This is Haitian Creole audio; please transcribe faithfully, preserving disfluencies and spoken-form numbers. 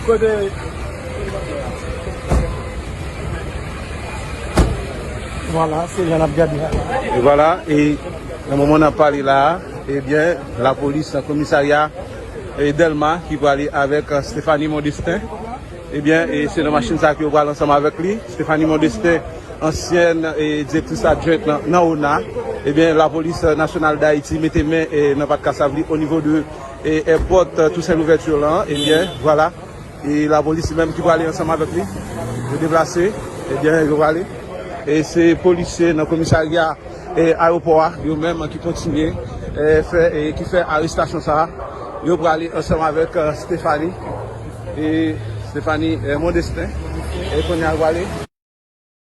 Kote? Vwala, se jan n ap gade a la. E vwala, e nan moman n ap pale la a, ebyen, lapolis nan komisarya e Dèlma ki prale avèk, eh, Stéphanie Mondestin. Ebyen, e se nan machin sa a ke yo pral ansanm avèk li. Stéphanie Mondestin, ansyèn, e, direktris adjwent nan, nan ona. Ebyen, lapolis nasyonal d Ayiti mete men, e, nan pat kasav li o nivo de, e, èpòt, e, Toussaint Louverture lan. Ebyen, vwala. E lapolis li menm ki prale ansanm avèk li. Yo deplase. Ebyen, yo prale. E se polisye nan komisarya e ayewopò a, yo menm ki kontinye, e, fè, e ki fè arestasyon sa a. Yo prale ansanm avèk, e, Stéphanie, e Stéphanie, e, Mondestin, e kounye a yo prale.